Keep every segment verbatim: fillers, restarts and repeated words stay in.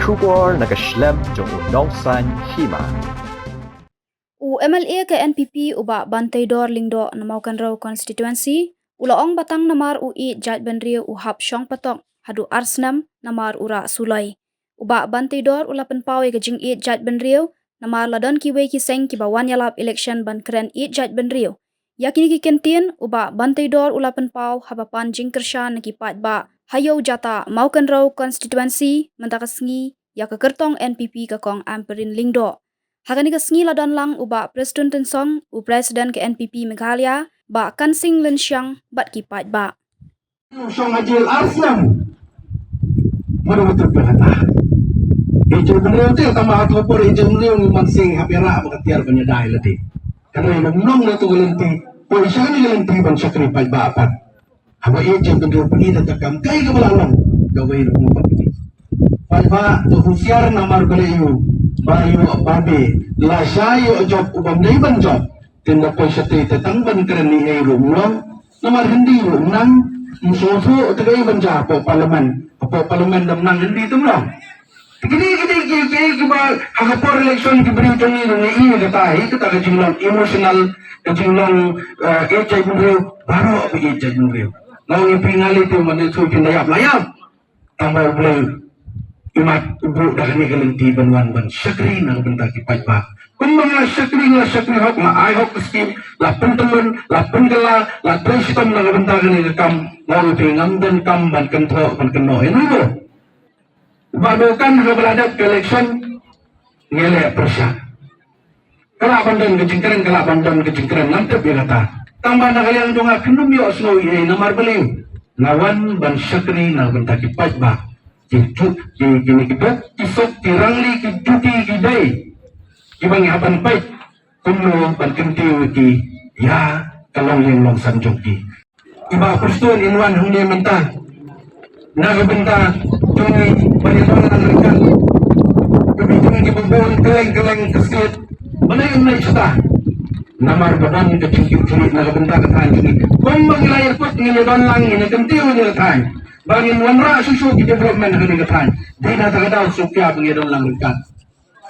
Khubor na ka shlem jong u Nongsaiñ Hima. U M L A ka N P P u Bah Banteidor Lyngdoh na Mawkynrew Constituency u la ong ba tang namar u ïeit jaitbynriew u hap shong patok haduh ar snem namar u rah suloi. U Bah Banteidor u la pynpaw ïa ka jingïeit jaitbynriew namar la don kiwei ki seng kiba wan ïalap election ban kren ïeit jaitbynriew. Ïa kine ki kyntien u Bah Banteidor u la pynpaw haba pan jingkyrshan na ki paidbah ha Ïewjata Mawkynrew Constituency mynta ka sngi ïa ka kyrtong N P P ka Kong Ampareen Lyngdoh. Ha kane ka sngi la don lang u Bah Prestone Tynsong, u President ka N P P Meghalaya, Bah Kansing Lynshiang bad ki paidbah. Shong ha jel ar snem. Mano betul kata? Ïeit jaitbynriew te, tang ba ha ka por ïeit jaitbynriew ngi man sing ha pera ba ka tiar ban ïadei lade. Kan rai long nong na tu ka lynti, poi sha kane ka lynti ban shakri paidbah pat. Haba ïeit jaitbynriew pynïaid da ka kam kaei kaba la long, kawei ruh ngam pat pynïaid. Paidbah to husiar namar ba la ïoh, ba ïoh ba be, lashai ïoh jop u bym dei ban jop. Te ynda poi shatei te tang ban kren ei ei ruh ym long. Namar Hindi ruh ym nang, ym sngewthuh te kaei ban jia hapoh Parliament. Hapoh Parliament da ym nang Hindi te ym long. Kine, kine, ki, ki, kiba ha ka por election ki briew jong ngi ruh ngi ïohi kata, hi kata ka jinglong emotional, ka jinglong, eh, ïeit jaitbynriew, baroh ba ïeit jaitbynriew. Nga ong ïa phi, nga lei te, mane, shu phin da ïap la ïap. Tang ba U Blei u mat u buh da kane ka lynti ban wan ban shakri na ka bynta ki paidbah. Kumba nga la shakri, nga la shakri hok, nga la ai hok ka skim, la pyntylun, la pynkylla, la trei shitom na ka bynta kane ka kam, nga ong ïa phi, ngam don kam ban kynthoh, ban kynnoh ïano ruh. Ba dei kan haba la dep ka election ngi leh pyrshah. Ka lah ban don ka jingkren, ka lah ban don ka jingkren, ngam tip ïa kata. Tang ba na ka liang jong nga, phin ym ïohsngew ei ei namar balei. Nga wan ban shakri na ka bynta ki paidbah. Ki jut, ki, kine ki duk, ki suk, ki rangli, ki juti, ki dei. Kiba ngi hap ban peit kumno ban kyntiew ïa ki ïa ka longïing longsem jong ki. I Bah Prestone in wan hangne mynta na ka bynta jong ngi ban ïadon lang ryngkat. Ka bynta jong ngi ba bun kylleng kylleng ka state. Balei ym leit shata? Namar ba don ka jingkitkhlieh na ka bynta ka thaiñ jong ngi. Kumba ngi la ïakut, ngi ïadon lang, ngi ïa kyntiew ïa ka thaiñ ba ngin wanrah shuh shuh ki development ha kane ka thaiñ. Dei na kata ka daw shuh ïa ba ngi ïadon lang ryngkat.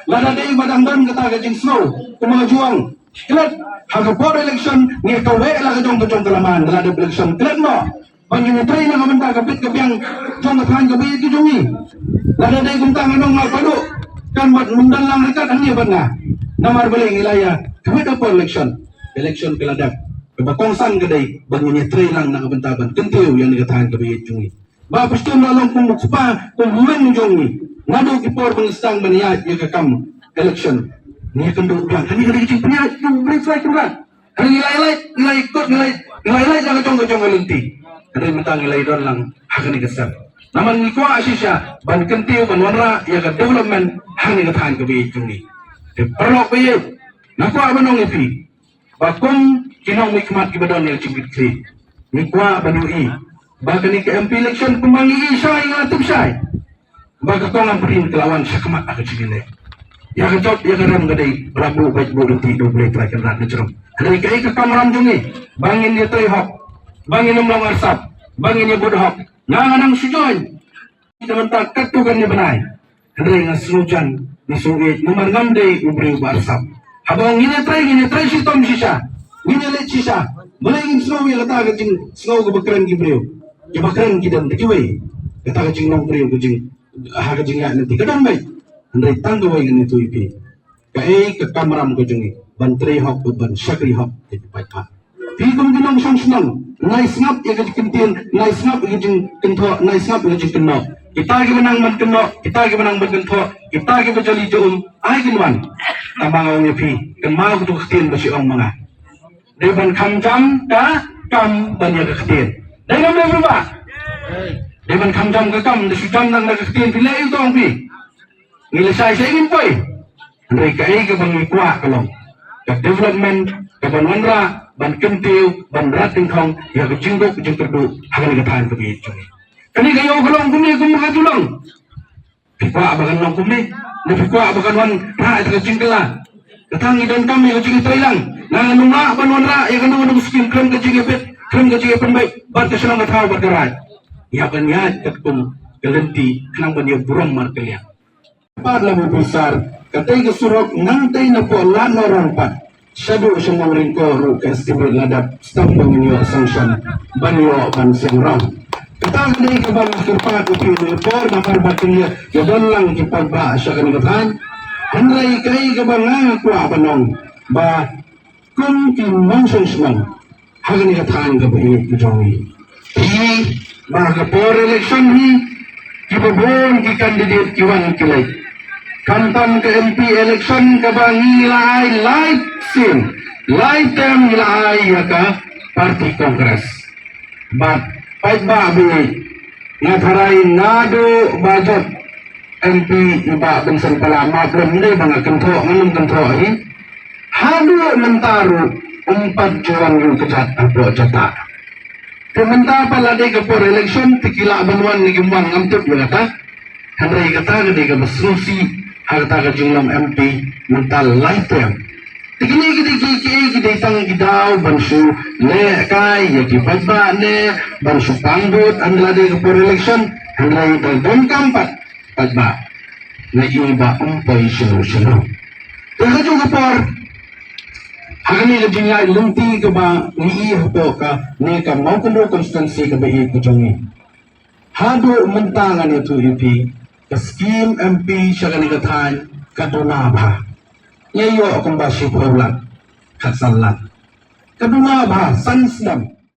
Lada dei ba dang don kata ka jingsngew, kumba nga ju ong, klet, ha ka por election ngi kaweh la ka jong ka jong ka laman, lada election klet noh ba ngin ïatrei na ka bynta ka bit ka biang jong ka thaiñ kaba ïeit ka jong ngi. Lada dei kumta, nga ong nga pat ruh kan wan ym don lang ryngkat hangne bad nga. Namar balei? Ngi la ïa commit ha por election. Election ka la dep, kaba kongsan ka dei ba ngin ïatrei lang na ka bynta ban kyntiew ïa kane ka thaiñ kaba ïeit jong ngi. Bah Prestone la long kum u kpa, kum u hynmen jong ngi. Naduh ki por ba ngi sdang ban ïaid ïa ka kam election, ngi ïakynduh biang. Kane ka dei ka jingpynïaid jong U Blei Trai Kynrad. Hynrei ngi la ïalait, ngi la ïakut, ngi la, ngi la ïalait ïa ka jong ka jong ka lynti. Hynrei mynta ngi la ïadon lang ha kane ka step. Namar ngi kwah shisha ban kyntiew, ban wanrah ïa ka development ha kane ka thaiñ kaba ïeit jong ngi. Te paralok ba ïeit, nga kwah ban ong ïa phi, ba kum ki nongmihkhmat kiba don ïa ka jingkitkhlieh, ngi kwah ban ïohi ba kane ka M P election, kumba ngi ïohi shai, nga tip shai ba ka Kong Ampareen ka la wan shakhmat ha ka jingïaleh. Ïa ka jop ïa ka rem ka dei ba la buh beit buh lynti da U Blei Trai Kynrad na jrong. Hynrei kaei ka kamram jong ngi? Ba ngin ïatrei hok, ba ngin ym long arsap, ba ngin ïabud hok. Nga, nga nang shu join. Ïa mynta katto katne bnai. Hynrei nga sngewjan, nga sngewïeit namar ngam dei u briew ba arsap. Haba ngin ïatrei, ngin ïatrei shitom shisha, ngin ïaleit shisha. Balei ngin sngew ïa kata ka jingsngew kaba kren ki briew? Kiba kren ki don da kiwei. Kata ka jinglong briew ka jing, ha ka jingïaid lynti ka don beit. Hynrei tang kawei ngan ïathuh ïa phi. Kaei ka kamram ka jong ngi? Ban trei hok, ban shakri hok ïa ki paidbah. Phi kum ki nongshong shnong, nai sngap ïa ka jingkyntien, nai sngap ïa ka jingkynthoh, nai sngap ïa ka jingkynnoh. Kita kiba nang ban kynnoh, kita kiba nang ban kynthoh, kita kiba jali ja um, ai kin wan. Tang ba nga ong ïa phi, kynmaw katu ka ktien ba shu ong ma nga. Dei ban kham jam ka kam ban ïa ka ktien. Dei ngam dei, Bah? Dei ban kham jam ka kam, da shu jam tang da ka ktien, phi leh ïa u tong phi. Ngi lashai shai ngin poi. Hynrei kaei kaba ngi kwah ka long ka development, ka ban wanrah, ban kyntiew, ban rat dyngkhong ïa ka jingduk jingkyrduh ha kane ka thaiñ kaba ïeit jong ngi. Kane ka ïew ka long kumne kumba ka ju long. Phi kwah ba kan long kumne? Ne phi kwah ba kan wanrah ïa ka jingkylla? Kata ngi donkam ïa ka jingtrei lang. Nga ngam lah ban wanrah ïa kano kano ka skim khlem ka jingïabit, khlem ka jingïapynbeit bad ka shnong ka thaw bad ka raid. Ïa ban ïaid katkum ka lynti khnang ban ïa burom markylliang. Pat la bu bisar katei ka surok nangtei na poh Lad Nongrum pat shaduh sha Nongringkoh ruh ka estimate la dap stam ba ngin ïoh sanction ban ïoh ban siang rong. Kata ka dei kaba nga kyrpad ïa phi, na por ba kar ba kin ïa don lang ki paidbah sha kane ka thaiñ. Hynrei kaei kaba nga kwah ban ong ba kum ki nongshong shnong ha kane ka thaiñ kaba ïeit ka jong ngi, phi ba ka por election hi kiba bun ki candidate ki wan ki leit. Khamtam ka M P election kaba ngi la ai lai sien, lai term ngi la ai ïa ka party Congress. Bad paidbah ba ïeit, nga tharai naduh ba jop M P i Bah Vincent Pala, ma blem dei ba nga kynthoh, nga nym kynthoh hi. Haduh mynta ruh um pat ju wan ruh kjat hapoh jata. Te mynta pat la dei ka por election te ki lah ban wan ne kim wan ngam tip ïa kata. Hynrei kata ka dei kaba sngewsih ha kata ka jinglong M P mynta lai term. Te kine ki dei ki, ki, ki dei tang ki daw ban shu leh kai ïa ki paidbah ne ban shu pang vote ha la dei ka por election. Hynrei da donkam pat paidbah na i ba um poi shano shano. Te ha kajuh ka por ha kane ka jingïaid lynti kaba ngi i hapoh kane ka Mawkynrew constituency kaba ïeit ka jong ngi, haduh mynta ngan ïathuh ïa phi, ka skim M P sha kane ka thaiñ ka duna bha. Ngi ïoh kumba shiphew lak, khatsan lak. Ka duna bha, san snem.